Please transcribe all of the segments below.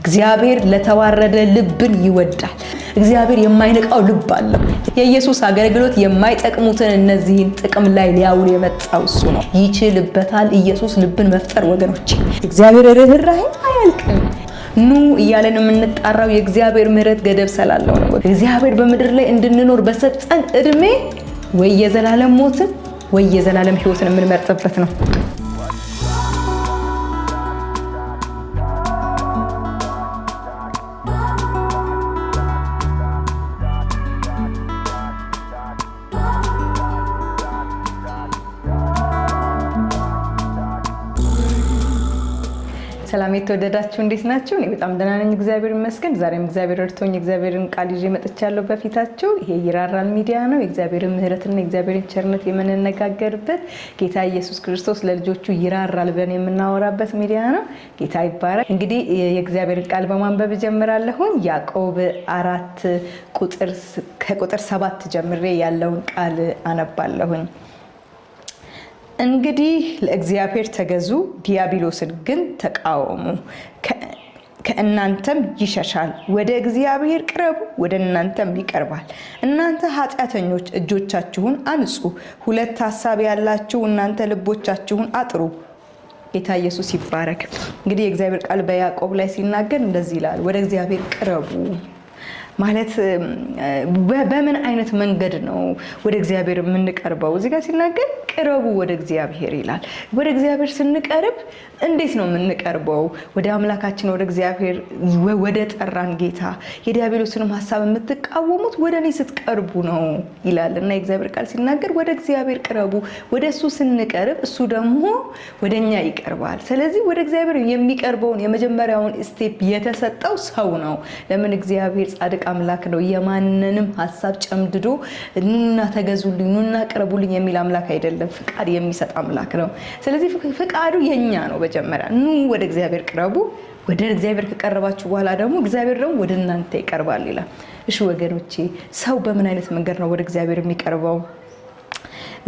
እግዚአብሔር ለተዋረደ ልብን ይወዳል። እግዚአብሔር የማይንቀው ልብ አለው። የኢየሱስ አገልግሎት የማይጠቅሙትን እነዚህን ጥቅም ላይ ሊያውል የመጣው እሱ ነው። ይችልበታል ኢየሱስ ልብን መፍጠር ወገኖች። እግዚአብሔር ርኅራኄ አያልቅም። ኑ እያለን የምንጣራው የእግዚአብሔር ምሕረት ገደብ ስላለው ነው። እግዚአብሔር በምድር ላይ እንድንኖር በሰጠን እድሜ ወይ የዘላለም ሞትን ወይ የዘላለም ሕይወትን የምንመርጥበት ነው። ሰላም የተወደዳችሁ እንዴት ናችሁ? እኔ በጣም ደህና ነኝ፣ እግዚአብሔር ይመስገን። ዛሬም እግዚአብሔር ረድቶኝ እግዚአብሔርን ቃል ይዤ መጥቻለሁ በፊታችሁ። ይሄ ይራራል ሚዲያ ነው። የእግዚአብሔርን ምሕረትና የእግዚአብሔርን ቸርነት የምንነጋገርበት፣ ጌታ ኢየሱስ ክርስቶስ ለልጆቹ ይራራል ብለን የምናወራበት ሚዲያ ነው። ጌታ ይባረክ። እንግዲህ የእግዚአብሔርን ቃል በማንበብ እጀምራለሁኝ። ያዕቆብ 4 ከቁጥር 7 ጀምሬ ያለውን ቃል አነባለሁኝ። እንግዲህ ለእግዚአብሔር ተገዙ፣ ዲያብሎስን ግን ተቃወሙ፣ ከእናንተም ይሸሻል። ወደ እግዚአብሔር ቅረቡ፣ ወደ እናንተም ይቀርባል። እናንተ ኃጢአተኞች እጆቻችሁን አንጹ፣ ሁለት ሀሳብ ያላችሁ እናንተ ልቦቻችሁን አጥሩ። ጌታ ኢየሱስ ይባረክ። እንግዲህ የእግዚአብሔር ቃል በያዕቆብ ላይ ሲናገር እንደዚህ ይላል፣ ወደ እግዚአብሔር ቅረቡ ማለት በምን አይነት መንገድ ነው ወደ እግዚአብሔር የምንቀርበው? እዚህ ጋር ሲናገር ቅረቡ ወደ እግዚአብሔር ይላል። ወደ እግዚአብሔር ስንቀርብ እንዴት ነው የምንቀርበው? ወደ አምላካችን ወደ እግዚአብሔር ወደ ጠራን ጌታ። የዲያብሎስንም ሀሳብ የምትቃወሙት ወደ እኔ ስትቀርቡ ነው ይላል እና የእግዚአብሔር ቃል ሲናገር ወደ እግዚአብሔር ቅረቡ። ወደ እሱ ስንቀርብ እሱ ደግሞ ወደ እኛ ይቀርባል። ስለዚህ ወደ እግዚአብሔር የሚቀርበውን የመጀመሪያውን step የተሰጠው ሰው ነው። ለምን? እግዚአብሔር ጻድቅ አምላክ ነው። የማንንም ሀሳብ ጨምድዶ ኑና ተገዙልኝ፣ ኑና ቅረቡልኝ የሚል አምላክ አይደለም። ፍቃድ የሚሰጥ አምላክ ነው። ስለዚህ ፍቃዱ የኛ ነው። መጀመሪያ ኑ ወደ እግዚአብሔር ቅረቡ። ወደ እግዚአብሔር ከቀረባችሁ በኋላ ደግሞ እግዚአብሔር ደግሞ ወደ እናንተ ይቀርባል ይላል። እሺ ወገኖቼ፣ ሰው በምን አይነት መንገድ ነው ወደ እግዚአብሔር የሚቀርበው?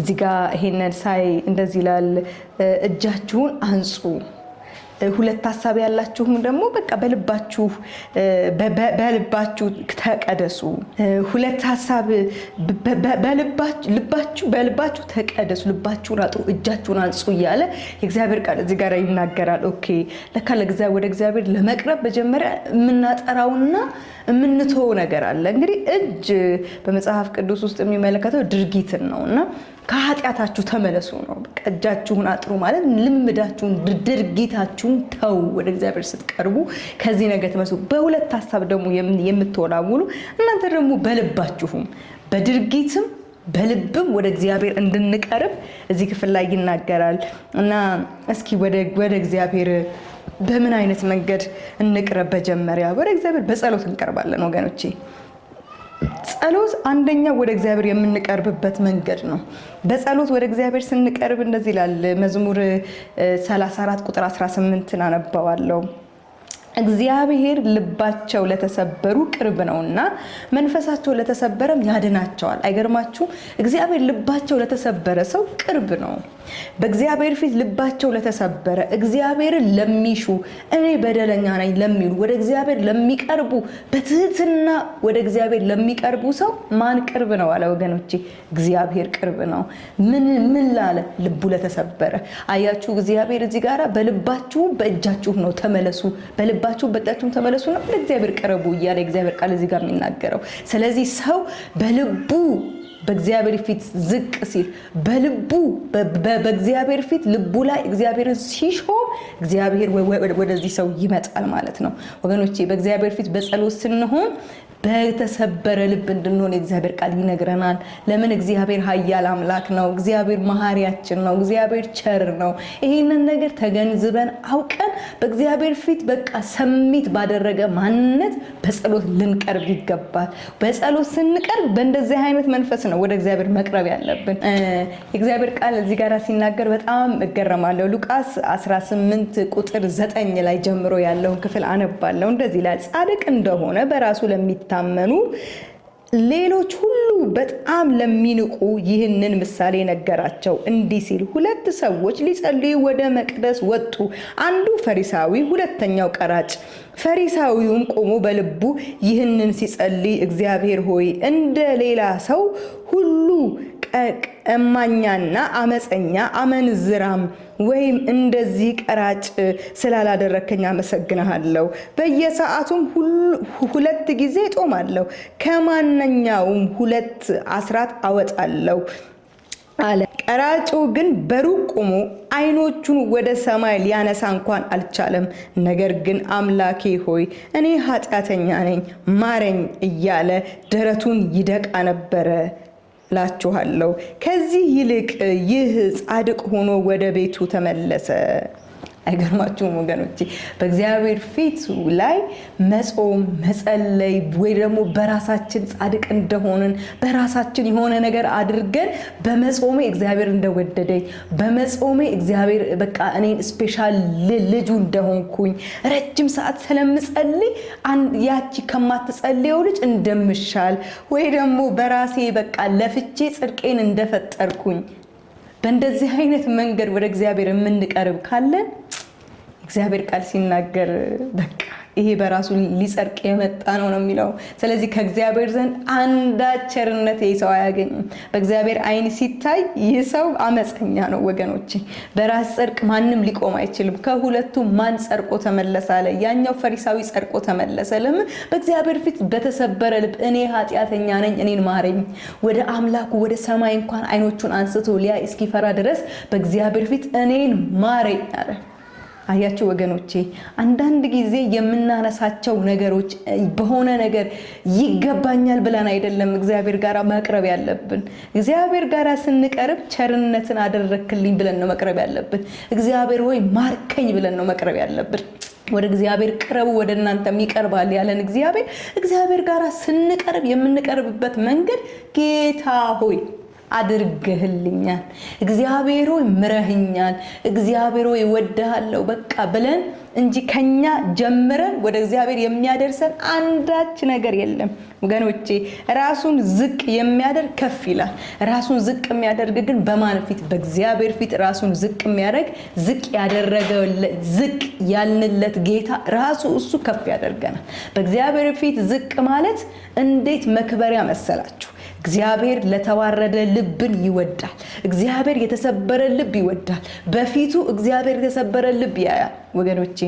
እዚህ ጋ ይሄንን ሳይ እንደዚህ ይላል፣ እጃችሁን አንጹ፣ ሁለት ሀሳብ ያላችሁም ደግሞ በቃ በልባችሁ ተቀደሱ። ሁለት ሀሳብ በልባችሁ ተቀደሱ፣ ልባችሁን አጥሩ፣ እጃችሁን አንጹ እያለ የእግዚአብሔር ቃል እዚህ ጋር ይናገራል። Okay፣ ለካ ወደ እግዚአብሔር ለመቅረብ መጀመሪያ የምናጠራውና የምንተወው ነገር አለ። እንግዲህ እጅ በመጽሐፍ ቅዱስ ውስጥ የሚመለከተው ድርጊትን ነው እና ከኃጢአታችሁ ተመለሱ ነው። በቃ እጃችሁን አጥሩ ማለት ልምዳችሁን፣ ድርጊታችሁን ተው። ወደ እግዚአብሔር ስትቀርቡ ከዚህ ነገር ተመለሱ። በሁለት ሀሳብ ደግሞ የምትወላውሉ እናንተ ደግሞ በልባችሁም በድርጊትም በልብም ወደ እግዚአብሔር እንድንቀርብ እዚህ ክፍል ላይ ይናገራል እና እስኪ ወደ እግዚአብሔር በምን አይነት መንገድ እንቅረብ? መጀመሪያ ወደ እግዚአብሔር በጸሎት እንቀርባለን ወገኖቼ። ጸሎት አንደኛ ወደ እግዚአብሔር የምንቀርብበት መንገድ ነው። በጸሎት ወደ እግዚአብሔር ስንቀርብ እንደዚህ ይላል መዝሙር 34 ቁጥር 18ን አነባዋለሁ። እግዚአብሔር ልባቸው ለተሰበሩ ቅርብ ነውና መንፈሳቸው ለተሰበረም ያድናቸዋል። አይገርማችሁ? እግዚአብሔር ልባቸው ለተሰበረ ሰው ቅርብ ነው። በእግዚአብሔር ፊት ልባቸው ለተሰበረ፣ እግዚአብሔርን ለሚሹ፣ እኔ በደለኛ ነኝ ለሚሉ፣ ወደ እግዚአብሔር ለሚቀርቡ፣ በትህትና ወደ እግዚአብሔር ለሚቀርቡ ሰው ማን ቅርብ ነው አለ ወገኖቼ? እግዚአብሔር ቅርብ ነው። ምን ምን ላለ? ልቡ ለተሰበረ። አያችሁ፣ እግዚአብሔር እዚህ ጋር በልባችሁ በእጃችሁ ነው ተመለሱ፣ በልባችሁ በእጃችሁም ተመለሱ ነው ወደ እግዚአብሔር ቅረቡ እያለ እግዚአብሔር ቃል እዚህ ጋር የሚናገረው። ስለዚህ ሰው በልቡ በእግዚአብሔር ፊት ዝቅ ሲል፣ በልቡ በእግዚአብሔር ፊት ልቡ ላይ እግዚአብሔርን ሲሾም እግዚአብሔር ወደዚህ ሰው ይመጣል ማለት ነው። ወገኖቼ፣ በእግዚአብሔር ፊት በጸሎት ስንሆን በተሰበረ ልብ እንድንሆን የእግዚአብሔር ቃል ይነግረናል። ለምን? እግዚአብሔር ኃያል አምላክ ነው። እግዚአብሔር መሐሪያችን ነው። እግዚአብሔር ቸር ነው። ይህንን ነገር ተገንዝበን አውቀን በእግዚአብሔር ፊት በቃ submit ባደረገ ማንነት በጸሎት ልንቀርብ ይገባል። በጸሎት ስንቀርብ በእንደዚህ አይነት መንፈስ ነው ወደ እግዚአብሔር መቅረብ ያለብን። የእግዚአብሔር ቃል እዚህ ጋር ሲናገር በጣም እገረማለሁ። ሉቃስ 18 ቁጥር 9 ላይ ጀምሮ ያለውን ክፍል አነባለሁ። እንደዚህ ይላል፣ ጻድቅ እንደሆነ በራሱ ለሚታመኑ ሌሎች ሁሉ በጣም ለሚንቁ ይህንን ምሳሌ ነገራቸው፣ እንዲህ ሲል፦ ሁለት ሰዎች ሊጸልዩ ወደ መቅደስ ወጡ። አንዱ ፈሪሳዊ፣ ሁለተኛው ቀራጭ። ፈሪሳዊውም ቆሞ በልቡ ይህንን ሲጸልይ፣ እግዚአብሔር ሆይ፣ እንደ ሌላ ሰው ሁሉ ቀማኛና አመፀኛ አመንዝራም ወይም እንደዚህ ቀራጭ ስላላደረከኝ አመሰግንሃለሁ። በየሰዓቱም ሁለት ጊዜ እጦማለሁ፣ ከማንኛውም ሁለት አስራት አወጣለሁ አለ። ቀራጩ ግን በሩቅ ቆሞ ዓይኖቹን ወደ ሰማይ ሊያነሳ እንኳን አልቻለም። ነገር ግን አምላኬ ሆይ፣ እኔ ኃጢአተኛ ነኝ፣ ማረኝ እያለ ደረቱን ይደቃ ነበረ። እላችኋለሁ፣ ከዚህ ይልቅ ይህ ጻድቅ ሆኖ ወደ ቤቱ ተመለሰ። አይገርማችሁም ወገኖቼ? በእግዚአብሔር ፊት ላይ መጾም፣ መጸለይ ወይ ደግሞ በራሳችን ጻድቅ እንደሆንን፣ በራሳችን የሆነ ነገር አድርገን፣ በመጾሜ እግዚአብሔር እንደወደደኝ፣ በመጾሜ እግዚአብሔር በቃ እኔን special ልጁ እንደሆንኩኝ፣ ረጅም ሰዓት ስለምጸልይ ያቺ ከማትጸልየው ልጅ እንደምሻል፣ ወይ ደግሞ በራሴ በቃ ለፍቼ ጽድቄን እንደፈጠርኩኝ፣ በእንደዚህ አይነት መንገድ ወደ እግዚአብሔር የምንቀርብ ካለን፣ እግዚአብሔር ቃል ሲናገር በቃ ይሄ በራሱ ሊጸድቅ የመጣ ነው ነው የሚለው። ስለዚህ ከእግዚአብሔር ዘንድ አንዳች ቸርነት ይህ ሰው አያገኝም። በእግዚአብሔር ዓይን ሲታይ ይህ ሰው አመፀኛ ነው ወገኖቼ። በራስ ጽድቅ ማንም ሊቆም አይችልም። ከሁለቱ ማን ጸድቆ ተመለሰ አለ። ያኛው ፈሪሳዊ ጸድቆ ተመለሰ። ለምን? በእግዚአብሔር ፊት በተሰበረ ልብ እኔ ኃጢአተኛ ነኝ፣ እኔን ማረኝ፣ ወደ አምላኩ ወደ ሰማይ እንኳን ዓይኖቹን አንስቶ ሊያይ እስኪፈራ ድረስ በእግዚአብሔር ፊት እኔን ማረኝ አለ። አያችሁ ወገኖቼ፣ አንዳንድ ጊዜ የምናነሳቸው ነገሮች በሆነ ነገር ይገባኛል ብለን አይደለም እግዚአብሔር ጋር መቅረብ ያለብን። እግዚአብሔር ጋር ስንቀርብ ቸርነትን አደረክልኝ ብለን ነው መቅረብ ያለብን። እግዚአብሔር ሆይ ማርከኝ ብለን ነው መቅረብ ያለብን። ወደ እግዚአብሔር ቅረቡ፣ ወደ እናንተም ይቀርባል ያለን እግዚአብሔር፣ እግዚአብሔር ጋር ስንቀርብ የምንቀርብበት መንገድ ጌታ ሆይ አድርገህልኛል፣ እግዚአብሔር ሆይ ምረህኛል፣ እግዚአብሔር ሆይ እወድሃለሁ በቃ ብለን እንጂ ከኛ ጀምረን ወደ እግዚአብሔር የሚያደርሰን አንዳች ነገር የለም። ወገኖቼ፣ ራሱን ዝቅ የሚያደርግ ከፍ ይላል። ራሱን ዝቅ የሚያደርግ ግን በማን ፊት? በእግዚአብሔር ፊት ራሱን ዝቅ የሚያደርግ፣ ዝቅ ያደረገ፣ ዝቅ ያልንለት ጌታ ራሱ እሱ ከፍ ያደርገናል። በእግዚአብሔር ፊት ዝቅ ማለት እንዴት መክበሪያ መሰላችሁ? እግዚአብሔር ለተዋረደ ልብን ይወዳል። እግዚአብሔር የተሰበረ ልብ ይወዳል። በፊቱ እግዚአብሔር የተሰበረ ልብ ያያል። ወገኖቼ፣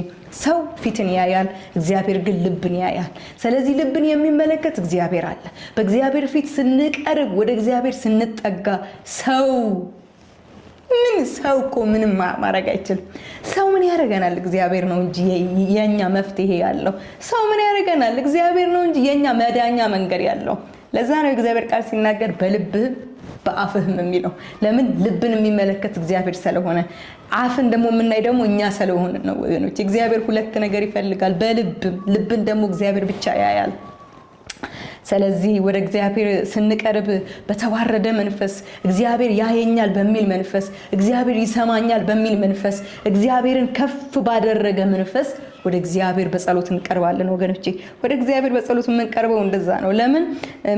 ሰው ፊትን ያያል፣ እግዚአብሔር ግን ልብን ያያል። ስለዚህ ልብን የሚመለከት እግዚአብሔር አለ። በእግዚአብሔር ፊት ስንቀርብ፣ ወደ እግዚአብሔር ስንጠጋ፣ ሰው ምን፣ ሰው እኮ ምንም ማድረግ አይችልም። ሰው ምን ያደርገናል? እግዚአብሔር ነው እንጂ የኛ መፍትሄ ያለው። ሰው ምን ያደርገናል? እግዚአብሔር ነው እንጂ የኛ መዳኛ መንገድ ያለው። ለዛ ነው የእግዚአብሔር ቃል ሲናገር በልብህም በአፍህም የሚለው። ለምን? ልብን የሚመለከት እግዚአብሔር ስለሆነ፣ አፍን ደግሞ የምናይ ደግሞ እኛ ስለሆነ ነው። ወገኖች፣ እግዚአብሔር ሁለት ነገር ይፈልጋል፣ በልብም፣ ልብን ደግሞ እግዚአብሔር ብቻ ያያል። ስለዚህ ወደ እግዚአብሔር ስንቀርብ በተዋረደ መንፈስ፣ እግዚአብሔር ያየኛል በሚል መንፈስ፣ እግዚአብሔር ይሰማኛል በሚል መንፈስ፣ እግዚአብሔርን ከፍ ባደረገ መንፈስ ወደ እግዚአብሔር በጸሎት እንቀርባለን። ወገኖቼ፣ ወደ እግዚአብሔር በጸሎት የምንቀርበው እንደዛ ነው። ለምን?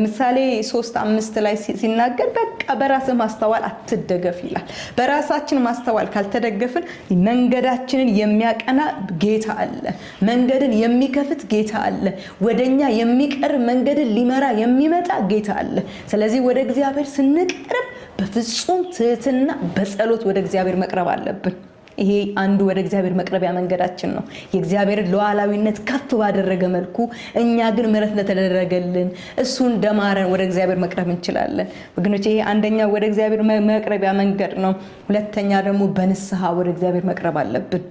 ምሳሌ 3:5 ላይ ሲናገር በቃ በራስህ ማስተዋል አትደገፍ ይላል። በራሳችን ማስተዋል ካልተደገፍን መንገዳችንን የሚያቀና ጌታ አለ። መንገድን የሚከፍት ጌታ አለ። ወደኛ የሚቀርብ፣ መንገድን ሊመራ የሚመጣ ጌታ አለ። ስለዚህ ወደ እግዚአብሔር ስንቀርብ በፍጹም ትህትና በጸሎት ወደ እግዚአብሔር መቅረብ አለብን። ይሄ አንዱ ወደ እግዚአብሔር መቅረቢያ መንገዳችን ነው። የእግዚአብሔርን ሉዓላዊነት ከፍ ባደረገ መልኩ፣ እኛ ግን ምሕረት እንደተደረገልን፣ እሱ እንደማረን ወደ እግዚአብሔር መቅረብ እንችላለን። ወገኖች፣ ይሄ አንደኛ ወደ እግዚአብሔር መቅረቢያ መንገድ ነው። ሁለተኛ ደግሞ በንስሐ ወደ እግዚአብሔር መቅረብ አለብን።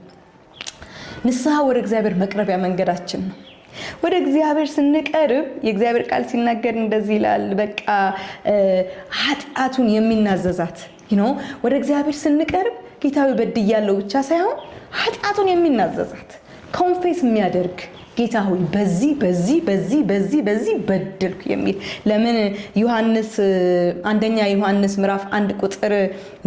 ንስሐ ወደ እግዚአብሔር መቅረቢያ መንገዳችን ነው። ወደ እግዚአብሔር ስንቀርብ የእግዚአብሔር ቃል ሲናገር እንደዚህ ይላል። በቃ ኃጢአቱን የሚናዘዛት፣ ወደ እግዚአብሔር ስንቀርብ ጌታ ሆይ በድያለሁ ብቻ ሳይሆን ኃጢአቱን የሚናዘዛት፣ confess የሚያደርግ፣ ጌታ ሆይ በዚህ በዚህ በዚህ በዚህ በዚህ በደልኩ የሚል። ለምን ዮሐንስ፣ አንደኛ ዮሐንስ ምዕራፍ 1 ቁጥር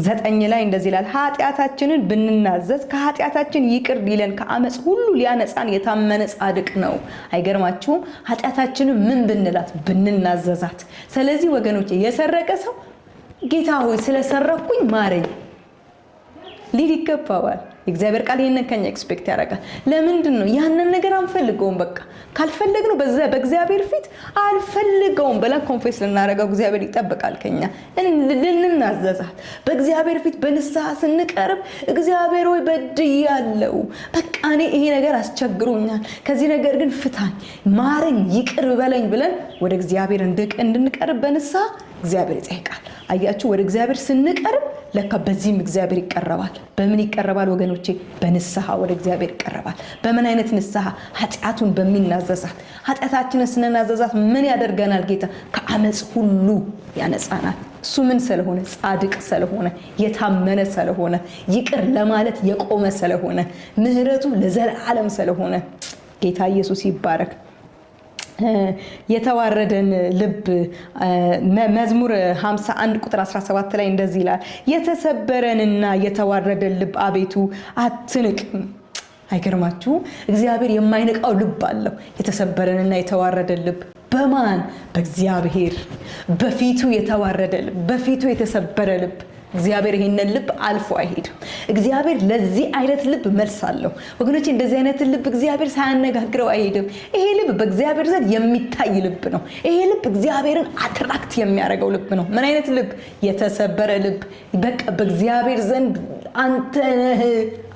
9 ላይ እንደዚህ ይላል፣ ኃጢአታችንን ብንናዘዝ ከኃጢአታችን ይቅር ሊለን ከአመፅ ሁሉ ሊያነጻን የታመነ ጻድቅ ነው። አይገርማችሁም? ኃጢአታችንን ምን ብንላት? ብንናዘዛት። ስለዚህ ወገኖቼ፣ የሰረቀ ሰው ጌታ ሆይ ስለሰረኩኝ ማረኝ ሊል ይገባዋል። የእግዚአብሔር ቃል ይህንን ከኛ expect ያደርጋል። ለምንድን ነው? ያንን ነገር አንፈልገውም። በቃ ካልፈለግነው በዛ በእግዚአብሔር ፊት አልፈልገውም ብለን confess ልናደርገው እግዚአብሔር ይጠብቃል ከኛ ልንናዘዛት። በእግዚአብሔር ፊት በንስሐ ስንቀርብ እግዚአብሔር ሆይ በድያለሁ፣ በቃ እኔ ይሄ ነገር አስቸግሮኛል፣ ከዚህ ነገር ግን ፍታኝ፣ ማረኝ፣ ይቅር በለኝ ብለን ወደ እግዚአብሔር እንድንቀርብ በንስሐ እግዚአብሔር ይጠይቃል። አያችሁ፣ ወደ እግዚአብሔር ስንቀርብ ለካ በዚህም እግዚአብሔር ይቀረባል። በምን ይቀረባል ወገኖቼ? በንስሐ ወደ እግዚአብሔር ይቀረባል። በምን አይነት ንስሐ? ኃጢአቱን በሚናዘዛት። ኃጢአታችንን ስንናዘዛት ምን ያደርገናል ጌታ? ከአመፅ ሁሉ ያነጻናል። እሱ ምን ስለሆነ? ጻድቅ ስለሆነ፣ የታመነ ስለሆነ፣ ይቅር ለማለት የቆመ ስለሆነ፣ ምሕረቱ ለዘላለም ስለሆነ። ጌታ ኢየሱስ ይባረክ። የተዋረደን ልብ፣ መዝሙር 51 ቁጥር 17 ላይ እንደዚህ ይላል፣ የተሰበረንና የተዋረደን ልብ አቤቱ አትንቅም። አይገርማችሁም? እግዚአብሔር የማይንቀው ልብ አለው። የተሰበረንና የተዋረደን ልብ በማን? በእግዚአብሔር። በፊቱ የተዋረደ ልብ፣ በፊቱ የተሰበረ ልብ፣ እግዚአብሔር ይሄንን ልብ አልፎ አይሄድም። እግዚአብሔር ለዚህ አይነት ልብ መልስ አለው። ወገኖች፣ እንደዚህ አይነት ልብ እግዚአብሔር ሳያነጋግረው አይሄድም። ይሄ ልብ በእግዚአብሔር ዘንድ የሚታይ ልብ ነው። ይሄ ልብ እግዚአብሔርን attract የሚያደርገው ልብ ነው። ምን አይነት ልብ? የተሰበረ ልብ። በቃ በእግዚአብሔር ዘንድ አንተ ነህ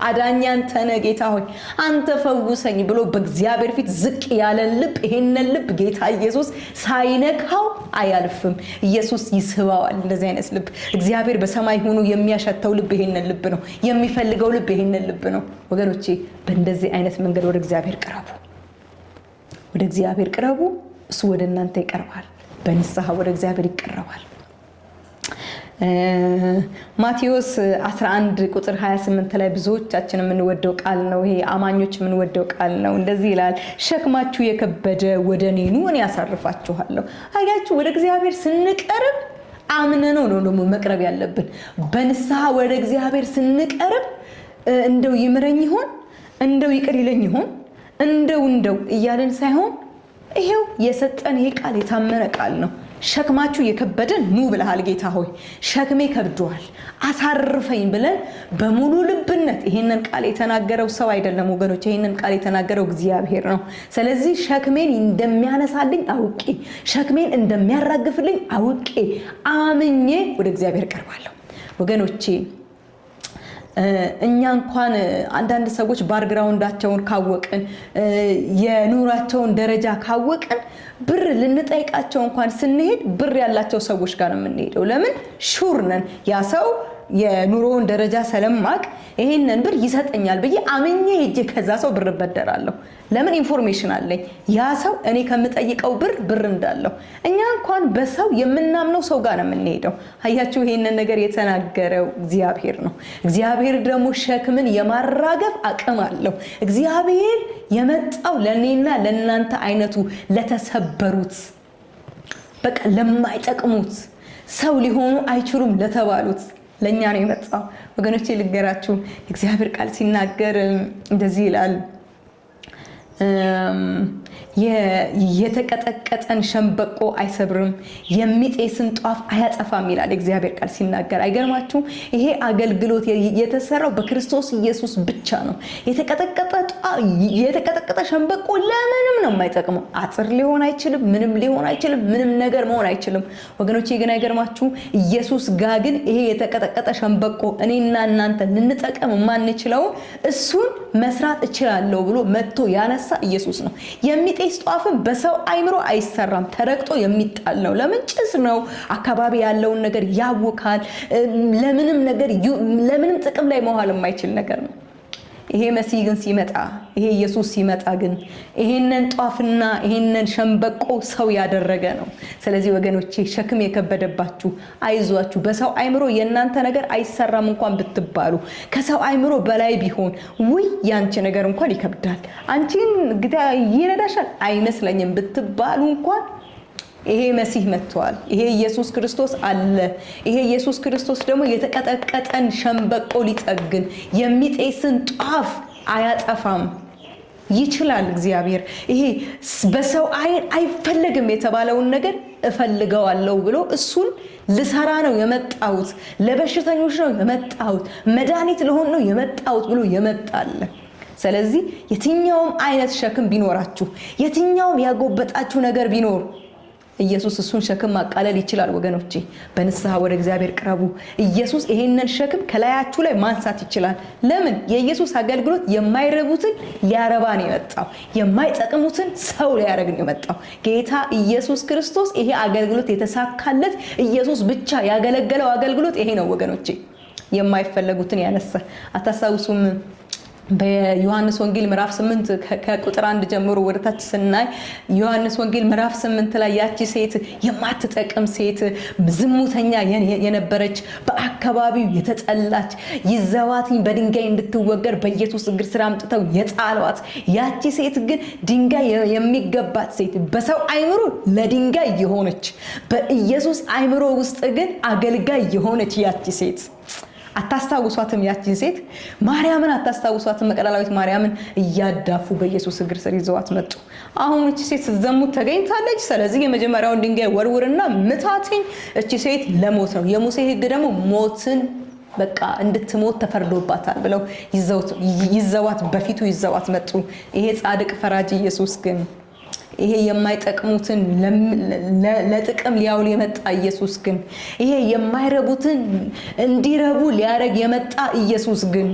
አዳኝ፣ አንተ ነህ ጌታ ሆይ አንተ ፈውሰኝ ብሎ በእግዚአብሔር ፊት ዝቅ ያለን ልብ፣ ይሄንን ልብ ጌታ ኢየሱስ ሳይነካው አያልፍም። ኢየሱስ ይስበዋል። እንደዚህ አይነት ልብ፣ እግዚአብሔር በሰማይ ሆኖ የሚያሸተው ልብ ይሄንን ልብ ነው። የሚፈልገው ልብ ይሄንን ልብ ነው። ወገኖቼ፣ በእንደዚህ አይነት መንገድ ወደ እግዚአብሔር ቅረቡ። ወደ እግዚአብሔር ቅረቡ፣ እሱ ወደ እናንተ ይቀርባል። በንስሐ ወደ እግዚአብሔር ይቀረባል። ማቴዎስ 11 ቁጥር 28 ላይ ብዙዎቻችን የምንወደው ቃል ነው። ይሄ አማኞች የምንወደው ቃል ነው። እንደዚህ ይላል፣ ሸክማችሁ የከበደ ወደ እኔ ኑ፣ እኔ አሳርፋችኋለሁ። አያችሁ፣ ወደ እግዚአብሔር ስንቀርብ አምነነው ነው ደግሞ መቅረብ ያለብን። በንስሐ ወደ እግዚአብሔር ስንቀርብ እንደው ይምረኝ ይሆን፣ እንደው ይቅር ይለኝ ይሆን፣ እንደው እንደው እያልን ሳይሆን ይሄው የሰጠን ይሄ ቃል የታመነ ቃል ነው። ሸክማችሁ የከበደ ኑ ብለሃል ጌታ ሆይ፣ ሸክሜ ከብዶሃል፣ አሳርፈኝ ብለን በሙሉ ልብነት። ይሄንን ቃል የተናገረው ሰው አይደለም ወገኖች፣ ይሄንን ቃል የተናገረው እግዚአብሔር ነው። ስለዚህ ሸክሜን እንደሚያነሳልኝ አውቄ፣ ሸክሜን እንደሚያራግፍልኝ አውቄ፣ አምኜ ወደ እግዚአብሔር ቀርባለሁ። ወገኖቼ፣ እኛ እንኳን አንዳንድ ሰዎች background ኣቸውን ካወቅን፣ የኑሯቸውን ደረጃ ካወቅን ብር ልንጠይቃቸው እንኳን ስንሄድ ብር ያላቸው ሰዎች ጋር ነው የምንሄደው። ለምን? Sure ነን፣ ያ ሰው የኑሮውን ደረጃ ስለማቅ ይሄንን ብር ይሰጠኛል ብዬ አምኜ ሄጄ ከዛ ሰው ብር እበደራለሁ። ለምን? Information አለኝ ያ ሰው እኔ ከምጠይቀው ብር እንዳለው። እኛ እንኳን በሰው የምናምነው ሰው ጋር ነው የምንሄደው። አያችሁ፣ ይሄንን ነገር የተናገረው እግዚአብሔር ነው። እግዚአብሔር ደግሞ ሸክምን የማራገፍ አቅም አለው። እግዚአብሔር የመጣው ለእኔና ለእናንተ አይነቱ ለተሰበሩት፣ በቃ ለማይጠቅሙት፣ ሰው ሊሆኑ አይችሉም ለተባሉት ለእኛ ነው የመጣው። ወገኖቼ፣ ልንገራችሁ፣ እግዚአብሔር ቃል ሲናገር እንደዚህ ይላል፣ የተቀጠቀጠን ሸምበቆ አይሰብርም፣ የሚጤስን ጧፍ አያጠፋም ይላል እግዚአብሔር ቃል ሲናገር። አይገርማችሁም? ይሄ አገልግሎት የተሰራው በክርስቶስ ኢየሱስ ብቻ ነው። የተቀጠቀጠ ሸምበቆ ለምንም ነው የማይጠቅመው። አጥር ሊሆን አይችልም፣ ምንም ሊሆን አይችልም፣ ምንም ነገር መሆን አይችልም። ወገኖቼ ግን አይገርማችሁም? ኢየሱስ ጋ ግን ይሄ የተቀጠቀጠ ሸምበቆ፣ እኔና እናንተ ልንጠቀም የማንችለውን እሱን መስራት እችላለሁ ብሎ መጥቶ ያነሳ ኢየሱስ ነው። የሚጤስ ጧፍን በሰው አይምሮ አይሰራም፣ ተረግጦ የሚጣል ነው። ለምን? ጭስ ነው። አካባቢ ያለውን ነገር ያውካል። ለምንም ነገር ለምንም ጥቅም ላይ መዋል የማይችል ነገር ነው። ይሄ መሲህ ግን ሲመጣ፣ ይሄ ኢየሱስ ሲመጣ ግን ይሄንን ጧፍና ይሄንን ሸንበቆ ሰው ያደረገ ነው። ስለዚህ ወገኖቼ ሸክም የከበደባችሁ አይዟችሁ። በሰው አይምሮ የእናንተ ነገር አይሰራም እንኳን ብትባሉ፣ ከሰው አይምሮ በላይ ቢሆን፣ ውይ ያንቺ ነገር እንኳን ይከብዳል፣ አንቺን ጌታ ይረዳሻል አይመስለኝም ብትባሉ እንኳን፣ ይሄ መሲህ መጥቷል። ይሄ ኢየሱስ ክርስቶስ አለ። ይሄ ኢየሱስ ክርስቶስ ደግሞ የተቀጠቀጠን ሸንበቆ ሊጠግን፣ የሚጤስን ጧፍ አያጠፋም። ይችላል እግዚአብሔር። ይሄ በሰው አይን አይፈለግም የተባለውን ነገር እፈልገዋለሁ ብሎ እሱን ልሰራ ነው የመጣሁት፣ ለበሽተኞች ነው የመጣሁት፣ መድኃኒት ልሆን ነው የመጣሁት ብሎ የመጣለ። ስለዚህ የትኛውም አይነት ሸክም ቢኖራችሁ፣ የትኛውም ያጎበጣችሁ ነገር ቢኖር፣ ኢየሱስ እሱን ሸክም ማቃለል ይችላል። ወገኖቼ፣ በንስሐ ወደ እግዚአብሔር ቅረቡ። ኢየሱስ ይሄንን ሸክም ከላያችሁ ላይ ማንሳት ይችላል። ለምን? የኢየሱስ አገልግሎት የማይረቡትን ሊያረባ ነው የመጣው። የማይጠቅሙትን ሰው ሊያደርግ ነው የመጣው። ጌታ ኢየሱስ ክርስቶስ ይሄ አገልግሎት የተሳካለት፣ ኢየሱስ ብቻ ያገለገለው አገልግሎት ይሄ ነው ወገኖቼ። የማይፈለጉትን ያነሳ። አታስታውሱም? በዮሐንስ ወንጌል ምዕራፍ 8 ከቁጥር 1 ጀምሮ ወደ ታች ስናይ፣ ዮሐንስ ወንጌል ምዕራፍ 8 ላይ ያቺ ሴት፣ የማትጠቅም ሴት፣ ዝሙተኛ የነበረች፣ በአካባቢው የተጠላች፣ ይዘዋትኝ በድንጋይ እንድትወገር በኢየሱስ እግር ስር አምጥተው የጣሏት፣ ያቺ ሴት ግን ድንጋይ የሚገባት ሴት፣ በሰው አይምሮ ለድንጋይ የሆነች፣ በኢየሱስ አይምሮ ውስጥ ግን አገልጋይ የሆነች ያቺ ሴት አታስታውሷትም? ያችን ሴት ማርያምን አታስታውሷትም? መቅደላዊት ማርያምን እያዳፉ በኢየሱስ እግር ስር ይዘዋት መጡ። አሁን እቺ ሴት ስትዘሙት ተገኝታለች። ስለዚህ የመጀመሪያውን ድንጋይ ወርውርና ምታትኝ። እቺ ሴት ለሞት ነው። የሙሴ ሕግ ደግሞ ሞትን፣ በቃ እንድትሞት ተፈርዶባታል ብለው ይዘዋት፣ በፊቱ ይዘዋት መጡ። ይሄ ጻድቅ ፈራጅ ኢየሱስ ግን፣ ይሄ የማይጠቅሙትን ለጥቅም ሊያውል የመጣ ኢየሱስ ግን፣ ይሄ የማይረቡትን እንዲረቡ ሊያደርግ የመጣ ኢየሱስ ግን፣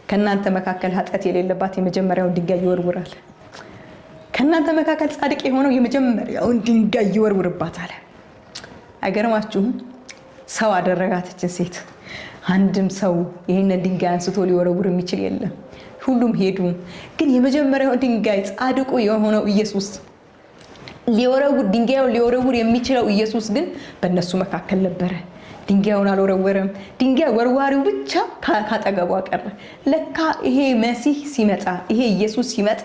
ከእናንተ መካከል ኃጢአት የሌለባት የመጀመሪያውን ድንጋይ ይወርውራል። ከእናንተ መካከል ጻድቅ የሆነው የመጀመሪያውን ድንጋይ ይወርውርባት አለ። አይገርማችሁም? ሰው አደረጋት ይችን ሴት። አንድም ሰው ይህንን ድንጋይ አንስቶ ሊወረውር የሚችል የለም። ሁሉም ሄዱ። ግን የመጀመሪያውን ድንጋይ ጻድቁ የሆነው ኢየሱስ ሊወረውር፣ ድንጋዩን ሊወረውር የሚችለው ኢየሱስ ግን በእነሱ መካከል ነበረ። ድንጋዩን አልወረወረም። ድንጋይ ወርዋሪው ብቻ ካጠገቧ ቀረ። ለካ ይሄ መሲህ ሲመጣ፣ ይሄ ኢየሱስ ሲመጣ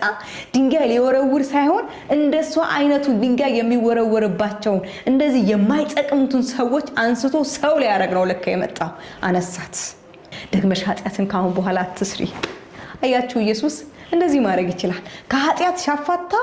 ድንጋይ ሊወረውር ሳይሆን እንደሷ አይነቱ ድንጋይ የሚወረወርባቸውን እንደዚህ የማይጠቅሙትን ሰዎች አንስቶ ሰው ሊያደርግ ነው ለካ የመጣው። አነሳት። ደግመሽ ኃጢአትን ከአሁን በኋላ አትስሪ። አያችሁ፣ ኢየሱስ እንደዚህ ማድረግ ይችላል። ከኃጢአት ሲያፋታ፣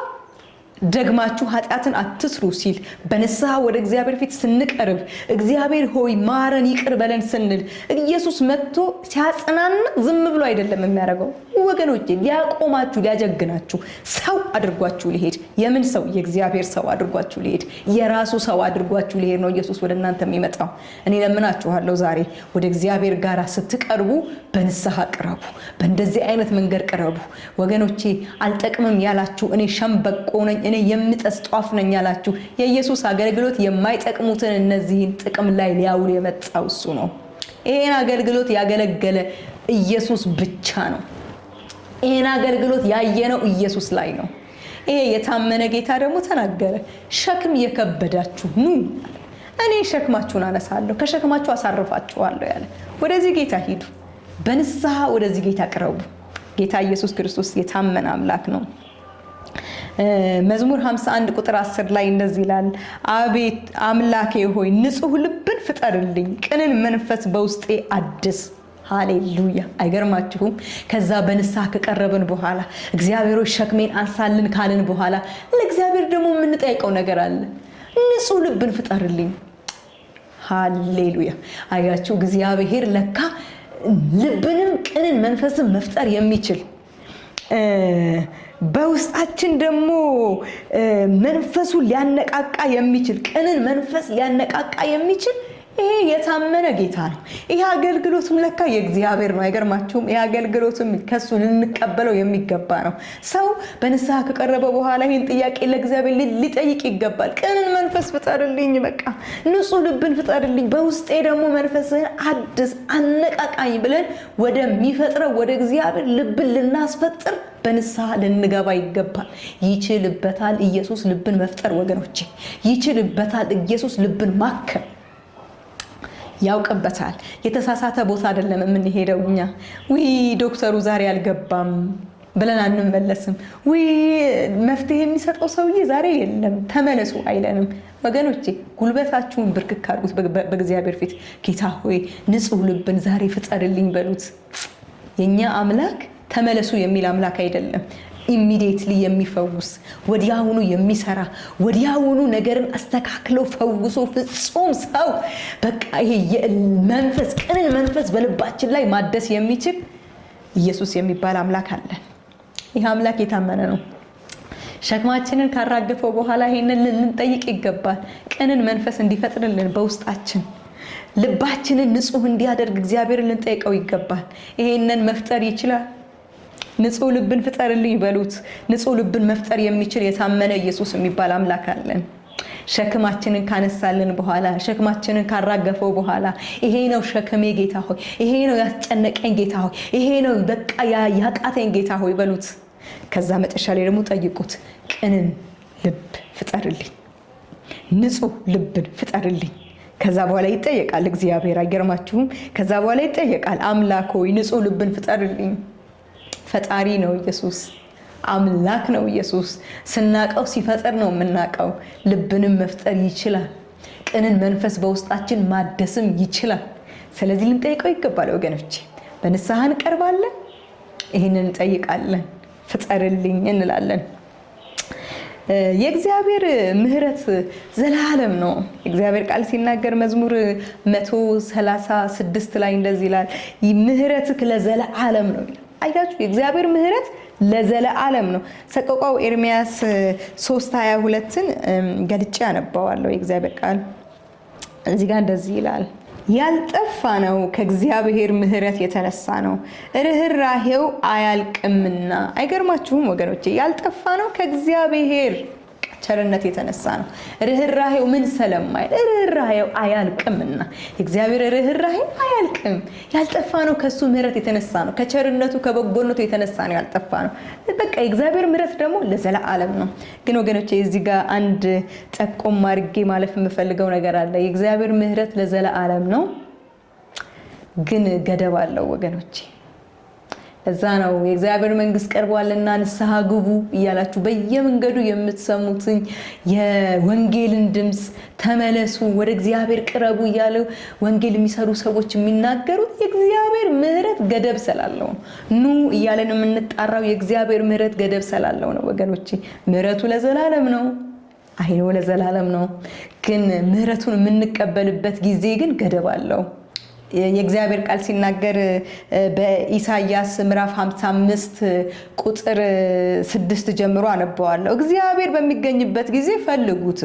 ደግማችሁ ኃጢአትን አትስሩ ሲል፣ በንስሐ ወደ እግዚአብሔር ፊት ስንቀርብ፣ እግዚአብሔር ሆይ ማረን ይቅር በለን ስንል፣ ኢየሱስ መጥቶ ሲያጽናና ዝም ብሎ አይደለም የሚያደርገው ወገኖቼ። ሊያቆማችሁ፣ ሊያጀግናችሁ፣ ሰው አድርጓችሁ ሊሄድ። የምን ሰው? የእግዚአብሔር ሰው አድርጓችሁ ሊሄድ፣ የራሱ ሰው አድርጓችሁ ሊሄድ ነው ኢየሱስ ወደ እናንተ የሚመጣው። እኔ ለምናችኋለሁ፣ ዛሬ ወደ እግዚአብሔር ጋር ስትቀርቡ በንስሐ ቅረቡ። በእንደዚህ አይነት መንገድ ቅረቡ ወገኖቼ። አልጠቅምም ያላችሁ፣ እኔ ሸምበቆ ነኝ፣ እኔ የምጤስ ጧፍ ነኝ ያላችሁ፣ የኢየሱስ አገልግሎት የማይጠቅሙትን እነዚህን ጥቅም ላይ ሊያውል የመጣው እሱ ነው። ይሄን አገልግሎት ያገለገለ ኢየሱስ ብቻ ነው። ይሄን አገልግሎት ያየነው ኢየሱስ ላይ ነው። ይሄ የታመነ ጌታ ደግሞ ተናገረ። ሸክም የከበዳችሁ ኑ፣ እኔ ሸክማችሁን አነሳለሁ፣ ከሸክማችሁ አሳርፋችኋለሁ ያለ፣ ወደዚህ ጌታ ሂዱ፣ በንስሐ ወደዚህ ጌታ ቅረቡ። ጌታ ኢየሱስ ክርስቶስ የታመነ አምላክ ነው። መዝሙር 51 ቁጥር 10 ላይ እንደዚህ ይላል፣ አቤት አምላኬ ሆይ፣ ንጹሕ ልብን ፍጠርልኝ፣ ቅንን መንፈስ በውስጤ አድስ። ሃሌሉያ! አይገርማችሁም? ከዛ በንስሐ ከቀረብን በኋላ፣ እግዚአብሔር ሆይ ሸክሜን አንሳልን ካልን በኋላ፣ ለእግዚአብሔር ደግሞ የምንጠይቀው ነገር አለ። ንጹሕ ልብን ፍጠርልኝ። ሃሌሉያ! አያችሁ፣ እግዚአብሔር ለካ ልብንም ቅንን መንፈስን መፍጠር የሚችል፣ በውስጣችን ደግሞ መንፈሱን ሊያነቃቃ የሚችል፣ ቅንን መንፈስ ሊያነቃቃ የሚችል ይሄ የታመነ ጌታ ነው። ይሄ አገልግሎትም ለካ የእግዚአብሔር ነው። አይገርማችሁም? ይሄ አገልግሎትም ከሱ ልንቀበለው የሚገባ ነው። ሰው በንስሐ ከቀረበ በኋላ ይህን ጥያቄ ለእግዚአብሔር ሊጠይቅ ይገባል። ቅንን መንፈስ ፍጠርልኝ፣ በቃ ንጹሕ ልብን ፍጠርልኝ፣ በውስጤ ደግሞ መንፈስህን አድስ፣ አነቃቃኝ ብለን ወደሚፈጥረው ወደ እግዚአብሔር ልብን ልናስፈጥር በንስሐ ልንገባ ይገባል። ይችልበታል ኢየሱስ ልብን መፍጠር ወገኖቼ፣ ይችልበታል ኢየሱስ ልብን ማከም ያውቅበታል። የተሳሳተ ቦታ አይደለም የምንሄደው እኛ። ውይ ዶክተሩ ዛሬ አልገባም ብለን አንመለስም። ውይ መፍትሄ የሚሰጠው ሰውዬ ዛሬ የለም ተመለሱ አይለንም። ወገኖቼ ጉልበታችሁን ብርክክ አድርጉት በእግዚአብሔር ፊት። ጌታ ሆይ ንጹሕ ልብን ዛሬ ፍጠርልኝ በሉት። የእኛ አምላክ ተመለሱ የሚል አምላክ አይደለም። Immediately የሚፈውስ፣ ወዲያውኑ የሚሰራ፣ ወዲያውኑ ነገርን አስተካክሎ ፈውሶ ፍጹም ሰው፣ በቃ ይሄ መንፈስ፣ ቅንን መንፈስ በልባችን ላይ ማደስ የሚችል ኢየሱስ የሚባል አምላክ አለን። ይህ አምላክ የታመነ ነው። ሸክማችንን ካራገፈው በኋላ ይሄንን ልንጠይቅ ይገባል። ቅንን መንፈስ እንዲፈጥርልን፣ በውስጣችን ልባችንን ንጹሕ እንዲያደርግ እግዚአብሔርን ልንጠይቀው ይገባል። ይሄንን መፍጠር ይችላል። ንጹሕ ልብን ፍጠርልኝ በሉት። ንጹሕ ልብን መፍጠር የሚችል የታመነ ኢየሱስ የሚባል አምላክ አለን። ሸክማችንን ካነሳልን በኋላ፣ ሸክማችንን ካራገፈው በኋላ፣ ይሄ ነው ሸክሜ ጌታ ሆይ፣ ይሄ ነው ያስጨነቀኝ ጌታ ሆይ፣ ይሄ ነው በቃ ያቃተኝ ጌታ ሆይ በሉት። ከዛ መጨረሻ ላይ ደግሞ ጠይቁት፣ ቅንን ልብ ፍጠርልኝ፣ ንጹሕ ልብን ፍጠርልኝ። ከዛ በኋላ ይጠየቃል እግዚአብሔር። አይገርማችሁም? ከዛ በኋላ ይጠየቃል። አምላክ ሆይ ንጹሕ ልብን ፍጠርልኝ። ፈጣሪ ነው ኢየሱስ፣ አምላክ ነው ኢየሱስ። ስናቀው ሲፈጥር ነው የምናቀው። ልብንም መፍጠር ይችላል። ቅንን መንፈስ በውስጣችን ማደስም ይችላል። ስለዚህ ልንጠይቀው ይገባል ወገኖቼ። በንስሐ እንቀርባለን፣ ይህንን እንጠይቃለን፣ ፍጠርልኝ እንላለን። የእግዚአብሔር ምሕረት ዘላለም ነው። የእግዚአብሔር ቃል ሲናገር መዝሙር 136 ላይ እንደዚህ ይላል፣ ምሕረትህ ለዘለዓለም ነው ይላል። አያችሁ፣ የእግዚአብሔር ምሕረት ለዘለዓለም ነው። ሰቆቃው ኤርሚያስ 3:22ን ገልጬ አነባዋለሁ። የእግዚአብሔር ቃል እዚህ ጋር እንደዚህ ይላል፣ ያልጠፋ ነው ከእግዚአብሔር ምሕረት የተነሳ ነው፣ ርኅራሄው አያልቅምና። አይገርማችሁም ወገኖቼ? ያልጠፋ ነው ከእግዚአብሔር ቸርነት የተነሳ ነው። ርኅራሄው ምን ስለማይል፣ ርኅራሄው አያልቅምና። የእግዚአብሔር ርኅራሄ አያልቅም። ያልጠፋ ነው ከሱ ምሕረት የተነሳ ነው። ከቸርነቱ ከበጎነቱ የተነሳ ነው ያልጠፋ ነው። በቃ የእግዚአብሔር ምሕረት ደግሞ ለዘላለም ነው። ግን ወገኖቼ እዚህ ጋር አንድ ጠቆም አድርጌ ማለፍ የምፈልገው ነገር አለ። የእግዚአብሔር ምሕረት ለዘላለም ነው፣ ግን ገደብ አለው ወገኖቼ። እዛ ነው የእግዚአብሔር መንግስት ቀርቧልና ንስሐ ግቡ እያላችሁ በየመንገዱ የምትሰሙትን የወንጌልን ድምፅ፣ ተመለሱ፣ ወደ እግዚአብሔር ቅረቡ እያለው ወንጌል የሚሰሩ ሰዎች የሚናገሩት የእግዚአብሔር ምሕረት ገደብ ስላለው ነው። ኑ እያለን የምንጣራው የእግዚአብሔር ምሕረት ገደብ ስላለው ነው ወገኖቼ። ምሕረቱ ለዘላለም ነው። አይኖ ለዘላለም ነው። ግን ምሕረቱን የምንቀበልበት ጊዜ ግን ገደብ አለው። የእግዚአብሔር ቃል ሲናገር በኢሳይያስ ምዕራፍ 55 ቁጥር 6 ጀምሮ አነበዋለሁ። እግዚአብሔር በሚገኝበት ጊዜ ፈልጉት፣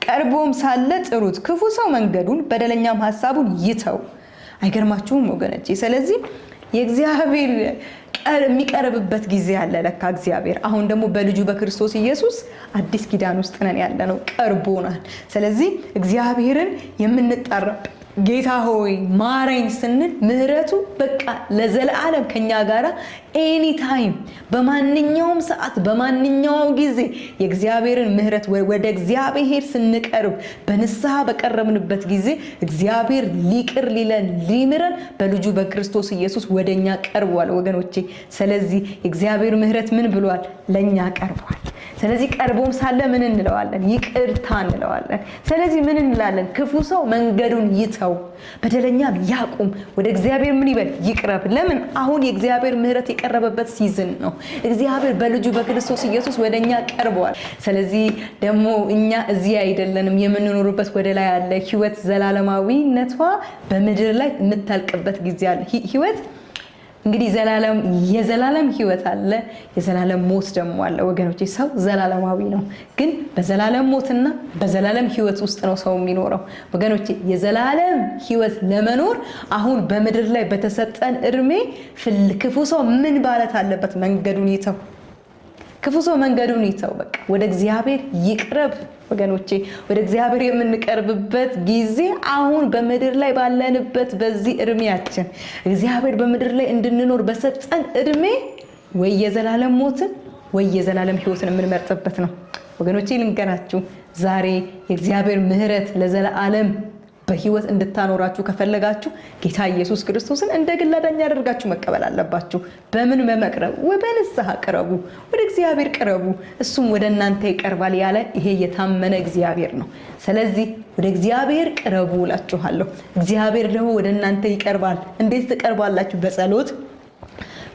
ቀርቦም ሳለ ጥሩት። ክፉ ሰው መንገዱን በደለኛም ሀሳቡን ይተው። አይገርማችሁም ወገኖቼ? ስለዚህ የእግዚአብሔር የሚቀርብበት ጊዜ አለ ለካ እግዚአብሔር። አሁን ደግሞ በልጁ በክርስቶስ ኢየሱስ አዲስ ኪዳን ውስጥ ነን ያለ ነው፣ ቀርቦናል። ስለዚህ እግዚአብሔርን የምንጠራ፣ ጌታ ሆይ ማረኝ ስንል ምህረቱ በቃ ለዘለዓለም ከኛ ጋራ anytime፣ በማንኛውም ሰዓት፣ በማንኛውም ጊዜ የእግዚአብሔርን ምህረት ወደ እግዚአብሔር ስንቀርብ፣ በንስሐ በቀረብንበት ጊዜ እግዚአብሔር ሊቅር ሊለን ሊምረን በልጁ በክርስቶስ ኢየሱስ ወደኛ ቀርቧል ወገኖቼ። ስለዚህ የእግዚአብሔር ምህረት ምን ብሏል? ለኛ ቀርቧል። ስለዚህ ቀርቦም ሳለ ምን እንለዋለን? ይቅርታ እንለዋለን። ስለዚህ ምን እንላለን? ክፉ ሰው መንገዱን ይተው፣ በደለኛም ያቁም፣ ወደ እግዚአብሔር ምን ይበል? ይቅረብ። ለምን? አሁን የእግዚአብሔር ምህረት የቀረበበት season ነው። እግዚአብሔር በልጁ በክርስቶስ ኢየሱስ ወደ እኛ ቀርቧል። ስለዚህ ደግሞ እኛ እዚህ አይደለንም የምንኖርበት፣ ወደ ላይ አለ። ህይወት ዘላለማዊነቷ በምድር ላይ የምታልቅበት ጊዜ አለ። ህይወት እንግዲህ የዘላለም ሕይወት አለ፣ የዘላለም ሞት ደግሞ አለ። ወገኖቼ ሰው ዘላለማዊ ነው፣ ግን በዘላለም ሞትና በዘላለም ሕይወት ውስጥ ነው ሰው የሚኖረው። ወገኖቼ የዘላለም ሕይወት ለመኖር አሁን በምድር ላይ በተሰጠን እድሜ ክፉ ሰው ምን ማለት አለበት? መንገዱን ይተው። ክፉ ሰው መንገዱን ይተው፣ በቃ ወደ እግዚአብሔር ይቅረብ። ወገኖቼ ወደ እግዚአብሔር የምንቀርብበት ጊዜ አሁን በምድር ላይ ባለንበት በዚህ እድሜያችን እግዚአብሔር በምድር ላይ እንድንኖር በሰጠን እድሜ ወይ የዘላለም ሞትን ወይ የዘላለም ሕይወትን የምንመርጥበት ነው። ወገኖቼ ልንገራችሁ፣ ዛሬ የእግዚአብሔር ምሕረት ለዘላለም በህይወት እንድታኖራችሁ ከፈለጋችሁ ጌታ ኢየሱስ ክርስቶስን እንደ ግል አዳኝ አድርጋችሁ መቀበል አለባችሁ። በምን በመቅረብ? በንስሐ ቅረቡ፣ ወደ እግዚአብሔር ቅረቡ፣ እሱም ወደ እናንተ ይቀርባል ያለ ይሄ የታመነ እግዚአብሔር ነው። ስለዚህ ወደ እግዚአብሔር ቅረቡ እላችኋለሁ። እግዚአብሔር ደግሞ ወደ እናንተ ይቀርባል። እንዴት ትቀርባላችሁ? በጸሎት፣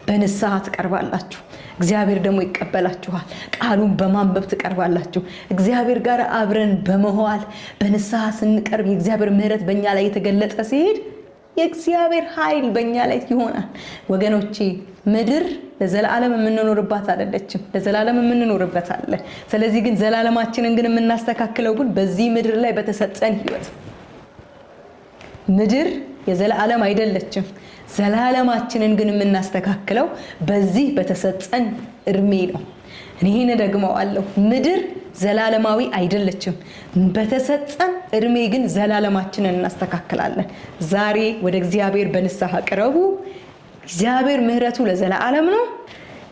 በንስሐ ትቀርባላችሁ። እግዚአብሔር ደግሞ ይቀበላችኋል። ቃሉን በማንበብ ትቀርባላችሁ። እግዚአብሔር ጋር አብረን በመዋል በንስሐ ስንቀርብ የእግዚአብሔር ምሕረት በእኛ ላይ የተገለጠ ሲሄድ የእግዚአብሔር ኃይል በእኛ ላይ ይሆናል። ወገኖቼ ምድር ለዘላለም የምንኖርባት አይደለችም። ለዘላለም የምንኖርበት አለ። ስለዚህ ግን ዘላለማችንን ግን የምናስተካክለው ግን በዚህ ምድር ላይ በተሰጠን ሕይወት፣ ምድር የዘላለም አይደለችም። ዘላለማችንን ግን የምናስተካክለው በዚህ በተሰጠን እድሜ ነው። እኔ ይህን ደግመዋለሁ። ምድር ዘላለማዊ አይደለችም። በተሰጠን እድሜ ግን ዘላለማችንን እናስተካክላለን። ዛሬ ወደ እግዚአብሔር በንስሐ ቅረቡ። እግዚአብሔር ምሕረቱ ለዘላለም ነው።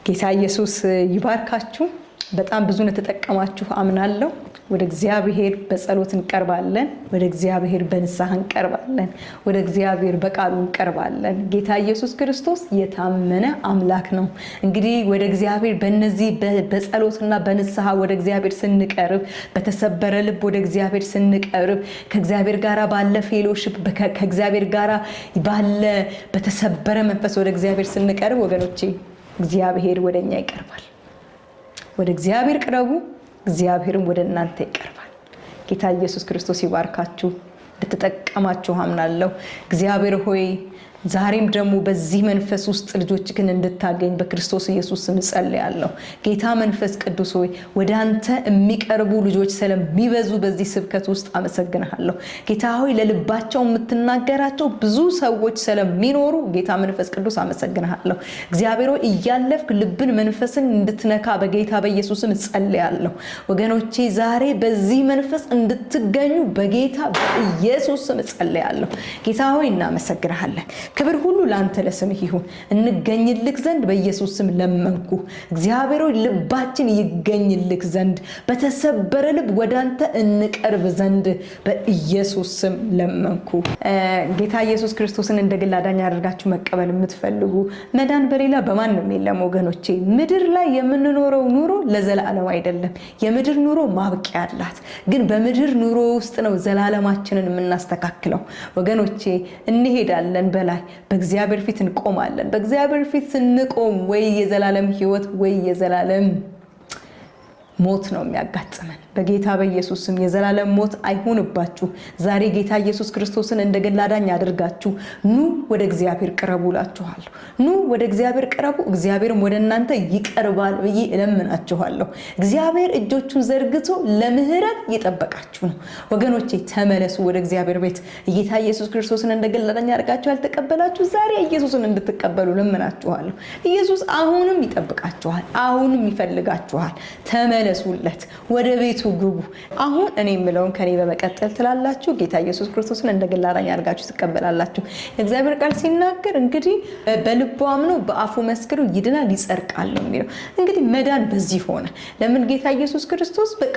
ጌታ ኢየሱስ ይባርካችሁ። በጣም ብዙ እንደተጠቀማችሁ አምናለሁ። ወደ እግዚአብሔር በጸሎት እንቀርባለን። ወደ እግዚአብሔር በንስሐ እንቀርባለን። ወደ እግዚአብሔር በቃሉ እንቀርባለን። ጌታ ኢየሱስ ክርስቶስ የታመነ አምላክ ነው። እንግዲህ ወደ እግዚአብሔር በእነዚህ በጸሎትና በንስሐ ወደ እግዚአብሔር ስንቀርብ፣ በተሰበረ ልብ ወደ እግዚአብሔር ስንቀርብ፣ ከእግዚአብሔር ጋር ባለ fellowship፣ ከእግዚአብሔር ጋር ባለ በተሰበረ መንፈስ ወደ እግዚአብሔር ስንቀርብ፣ ወገኖቼ እግዚአብሔር ወደ እኛ ይቀርባል። ወደ እግዚአብሔር ቅረቡ፣ እግዚአብሔርም ወደ እናንተ ይቀርባል። ጌታ ኢየሱስ ክርስቶስ ይባርካችሁ። እንደተጠቀማችሁ አምናለሁ። እግዚአብሔር ሆይ፣ ዛሬም ደግሞ በዚህ መንፈስ ውስጥ ልጆችህን እንድታገኝ በክርስቶስ ኢየሱስ ስም እጸልያለሁ። ጌታ መንፈስ ቅዱስ ሆይ፣ ወደ አንተ የሚቀርቡ ልጆች ስለሚበዙ በዚህ ስብከት ውስጥ አመሰግንሃለሁ። ጌታ ሆይ፣ ለልባቸው የምትናገራቸው ብዙ ሰዎች ስለሚኖሩ ጌታ መንፈስ ቅዱስ አመሰግንሃለሁ። እግዚአብሔር ሆይ፣ እያለፍክ ልብን መንፈስን እንድትነካ በጌታ በኢየሱስ ስም እጸልያለሁ። ወገኖቼ ዛሬ በዚህ መንፈስ እንድትገኙ በጌታ በኢየሱስ ስም እጸልያለሁ። ጌታ ሆይ፣ እናመሰግንሃለን። ክብር ሁሉ ለአንተ ለስምህ ይሁን። እንገኝልክ ዘንድ በኢየሱስ ስም ለመንኩ። እግዚአብሔር ሆይ፣ ልባችን ይገኝልክ ዘንድ፣ በተሰበረ ልብ ወደ አንተ እንቀርብ ዘንድ በኢየሱስ ስም ለመንኩ። ጌታ ኢየሱስ ክርስቶስን እንደ ግል አዳኝ አድርጋችሁ መቀበል የምትፈልጉ፣ መዳን በሌላ በማንም የለም ወገኖቼ። ምድር ላይ የምንኖረው ኑሮ ለዘላለም አይደለም። የምድር ኑሮ ማብቂያ አላት። ግን በምድር ኑሮ ውስጥ ነው ዘላለማችንን የምናስተካክለው ወገኖቼ። እንሄዳለን በላይ በእግዚአብሔር ፊት እንቆማለን። በእግዚአብሔር ፊት ስንቆም ወይ የዘላለም ሕይወት ወይ የዘላለም ሞት ነው የሚያጋጥመን። በጌታ በኢየሱስ ስም የዘላለም ሞት አይሁንባችሁ። ዛሬ ጌታ ኢየሱስ ክርስቶስን እንደ ግል አዳኝ አድርጋችሁ ኑ፣ ወደ እግዚአብሔር ቅረቡ እላችኋለሁ። ኑ ወደ እግዚአብሔር ቅረቡ፣ እግዚአብሔርም ወደ እናንተ ይቀርባል ብዬ እለምናችኋለሁ። እግዚአብሔር እጆቹን ዘርግቶ ለምህረት እየጠበቃችሁ ነው። ወገኖቼ ተመለሱ ወደ እግዚአብሔር ቤት። ጌታ ኢየሱስ ክርስቶስን እንደ ግል አዳኝ አድርጋችሁ ያልተቀበላችሁ ዛሬ ኢየሱስን እንድትቀበሉ እለምናችኋለሁ። ኢየሱስ አሁንም ይጠብቃችኋል፣ አሁንም ይፈልጋችኋል። ተመለሱለት፣ ወደ ቤቱ ግቡ። አሁን እኔ የምለውን ከኔ በመቀጠል ትላላችሁ። ጌታ ኢየሱስ ክርስቶስን እንደ ግል አዳኝ አድርጋችሁ ትቀበላላችሁ። የእግዚአብሔር ቃል ሲናገር እንግዲህ በልቡ አምኖ በአፉ መስክሮ ይድናል፣ ይጸድቃል ነው የሚለው። እንግዲህ መዳን በዚህ ሆነ። ለምን? ጌታ ኢየሱስ ክርስቶስ በቃ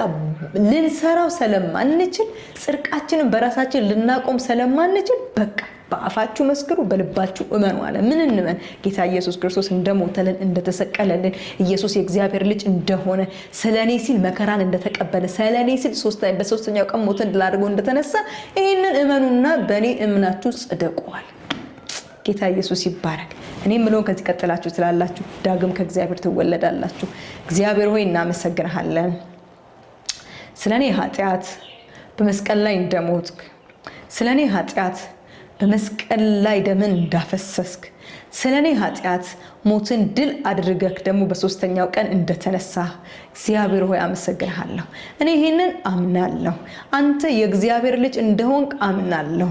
ልንሰራው ስለማንችል፣ ጽድቃችንን በራሳችን ልናቆም ስለማንችል፣ በቃ በአፋችሁ መስክሩ፣ በልባችሁ እመኑ አለ። ምን እንመን? ጌታ ኢየሱስ ክርስቶስ እንደሞተልን፣ እንደተሰቀለልን፣ ኢየሱስ የእግዚአብሔር ልጅ እንደሆነ፣ ስለ እኔ ሲል መከራን እንደተቀበለ፣ ስለ እኔ ሲል በሶስተኛው ቀን ሞትን ድል አድርጎ እንደተነሳ ይህንን እመኑና በእኔ እምናችሁ ጽደቁ አለ። ጌታ ኢየሱስ ይባረክ። እኔ የምለውን ከዚህ ቀጥላችሁ ትላላችሁ፣ ዳግም ከእግዚአብሔር ትወለዳላችሁ። እግዚአብሔር ሆይ፣ እናመሰግንሃለን፣ ስለ እኔ ኃጢአት በመስቀል ላይ እንደሞትክ፣ ስለ እኔ ኃጢአት በመስቀል ላይ ደምን እንዳፈሰስክ፣ ስለ እኔ ኃጢአት ሞትን ድል አድርገህ ደግሞ በሶስተኛው ቀን እንደተነሳ እግዚአብሔር ሆይ አመሰግንሃለሁ። እኔ ይህንን አምናለሁ። አንተ የእግዚአብሔር ልጅ እንደሆንክ አምናለሁ።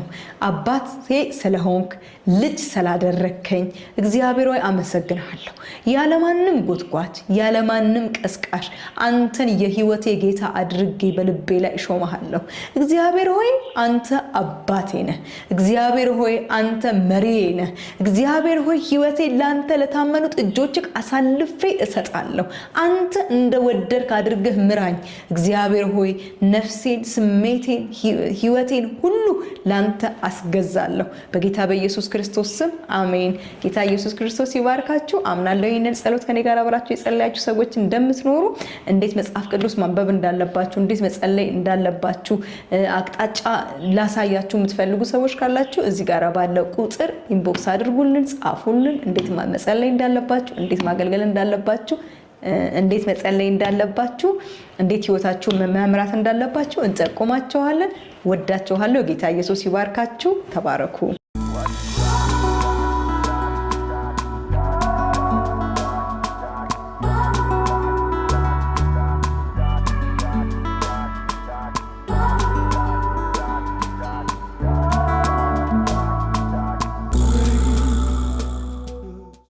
አባቴ ስለሆንክ፣ ልጅ ስላደረግከኝ እግዚአብሔር ሆይ አመሰግንሃለሁ። ያለማንም ጎትጓች፣ ያለማንም ቀስቃሽ አንተን የህይወቴ ጌታ አድርጌ በልቤ ላይ እሾመሃለሁ። እግዚአብሔር ሆይ አንተ አባቴ ነህ። እግዚአብሔር ሆይ አንተ መሪዬ ነህ። እግዚአብሔር ሆይ ህይወቴ ለአንተ ለታመኑት እጆችህ አሳልፌ እሰጣለሁ። አንተ እንደወደድክ አድርገህ ምራኝ። እግዚአብሔር ሆይ ነፍሴን፣ ስሜቴን፣ ህይወቴን ሁሉ ለአንተ አስገዛለሁ። በጌታ በኢየሱስ ክርስቶስ ስም አሜን። ጌታ ኢየሱስ ክርስቶስ ይባርካችሁ። አምናለሁ ይህንን ጸሎት ከኔ ጋር አብራችሁ የጸለያችሁ ሰዎች እንደምትኖሩ፣ እንዴት መጽሐፍ ቅዱስ ማንበብ እንዳለባችሁ፣ እንዴት መጸለይ እንዳለባችሁ አቅጣጫ ላሳያችሁ የምትፈልጉ ሰዎች ካላችሁ እዚህ ጋር ባለው ቁጥር inbox አድርጉልን፣ ጻፉልን። እንዴት መጸለይ እንዳለባችሁ፣ እንዴት ማገልገል እንዳለባችሁ፣ እንዴት መጸለይ እንዳለባችሁ፣ እንዴት ህይወታችሁን መምራት እንዳለባችሁ እንጠቁማችኋለን። ወዳችኋለሁ። ጌታ ኢየሱስ ይባርካችሁ። ተባረኩ።